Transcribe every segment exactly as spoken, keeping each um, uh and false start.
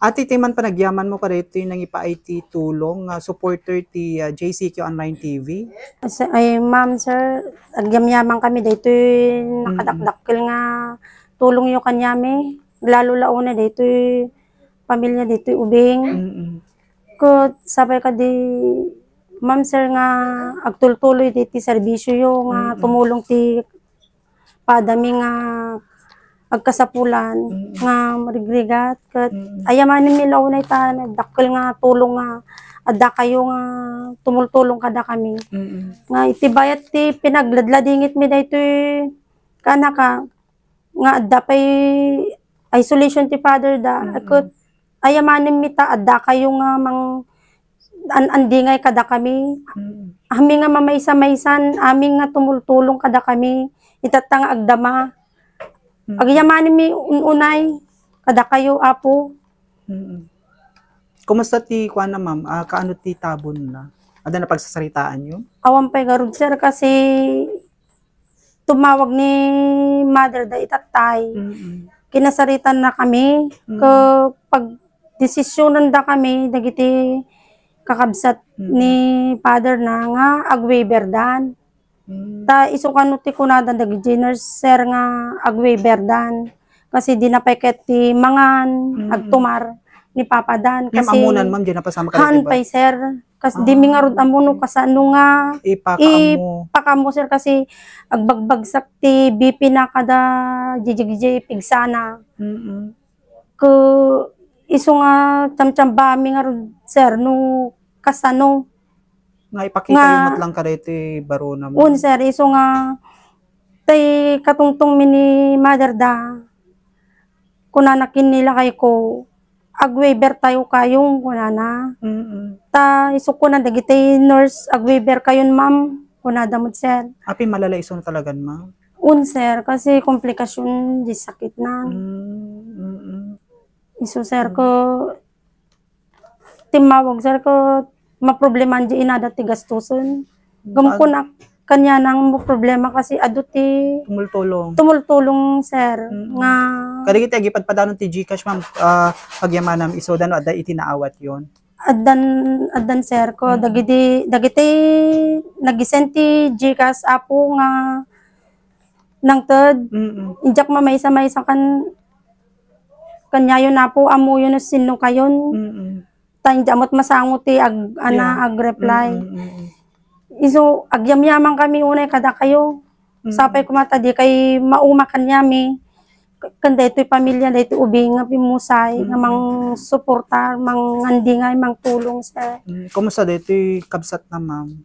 Ate, ti man panagyamanmo kadaytoy nangipaay ti tulong nga supporter ti, ah, J C Q Online T V? As-, ay, ma'am, sir, agyamyaman kami daytoy Mm. nakadakdakkel nga tulongyo kaniami, lalo la unay daytoy pamilya daytoy ubing. Mm. Ket sapay kadi, ma'am, sir, nga agtultuloy daytoy serbisioyo nga Mm. tumulong ti padami nga agkasapulan Mm. nga marigrigat ket Mm. ayamanen mi la unay ta dakkel nga tulong nga addakayo nga tumultulong kadakami. Mm. Nga iti bayat ti pinagladladingitmi daytoy kanaka nga adda pay isolation ti father da, Mm. ket ayamanen mi ta addakayo nga mang-, an-, andingay kadakami. Mm. Amin nga mamaysa-maysan, amin nga tumultulong kadakami, itatta nga agdama. Mm. Agyamanen mi un-unay kadakayo, Apo. Mm. Kumusta ti kuan na, ma'am? Ah, kaano ti tabon na? Adda napagsasaritaanyo? Awan pay garud, sir, kasi tumawag ni mother da itattay. Mm. Kinasaritan na kami. Mm. Ke pagdesisyonan da kami dagiti kakabsat Mm. ni father na nga agwaiver dan. Mm. Ta isu kano ti kunada dagiti nurse, sir, nga agwaiver dan. Kasi di na pay ket ti mangan, Mm. agtumar ni papa dan. Ngem kasi ammonan, ma'am, di napasama ka haan dati ba? Pay, sir. Kas-, di mi ngarud ammo no kasano nga Ipakaammo. Ipakaammo, sir, kasi agbagbagsak ti B P na kada jijigji pigsana. Mm-mm. Ke isu nga tsamtsambaami ngarud, sir, no kasano. Nga ipakita Nga met lang kadaytoy barona mo. Un, sir, isu nga tay katungtong mi ni mother da. Kunana ken ni lakayko, "Agwaiver tayo kayong," kunana. Mm-mm. Ta isu kuna dagiti nurse, "Agwaiver kayon, ma'am," kunada met, sir. Apay, malala isu talagan, ma'am? Un, sir, kasi komplikasyon di sakit na. Mm, mm-mm. Isu, sir, Mm. ko timmawag, sir, ko maproblema di inada ti gastusen. Ngem Ah. kunak, kaniana nga maproblema kasi adu ti Tumultulong. tumultulong, sir, Mm. nga Kadagiti agipadpadanon ti GCash, ma'am, ah, pagyamanam, isu dano adda iti naawatyon? Addan, addan, sir, ko Mm. dagiti, dagiti nag-send ti GCash, Apo, nga nangted. Mm. Indiak mamaysa-maysa kan-, kaniayo, Apo, ammoyo no sinno kayon. Mm. Ta indiak met masango ti ag-, ana, Yeah. ag-reply. Mm, mm, mm. Isu, agyamyaman kami unay kadakayo. Mm. Sapay koma ta dikay mauma kaniami. K-, ken daytoy pamilya, daytoy ubing nga pimmusay, nga Mm, mm, mm. mangsuportar, mangandingay, mangtulong, sir. Mm, kumusta daytoy kabsat na, ma'am?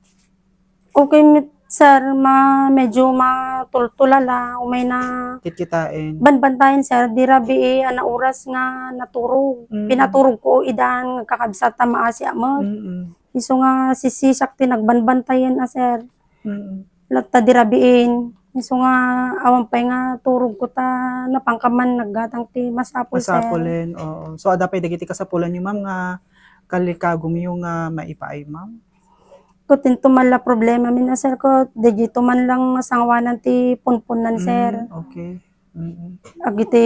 Okay met, sir, ma-, medyo matultulala, umay na Kitkitaen. Banbantayan, sir, di rabii a naoras nga naturog. Mm. Pinaturog ko idan nga kakabsat a maasi a met. Mm. Isu nga sisisak ti nagbanbantayan a, sir. Mm. Latta di rabiin. Isu nga awan pay nga turog ko ta napanka man naggatang ti masapul, sir. Masapulen, oo. So, adda pay dagiti kasapulanyo, ma'am, nga kalikagumyo nga maipaay, ma'am? Ket inton man la problema mi na, sir, ket dagito man lang sanguanan ti punpunnan, sir. Mm, okay. Mm. Agiti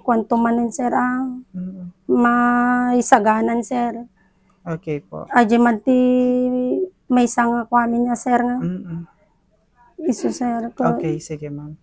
kuanto manen, sir, ah, Mm. maisaganan, sir. Okay po. Adda man ti maysa nga kuamin nga, sir, nga. Mm. Isu, sir, ko. Okay, sige, ma'am.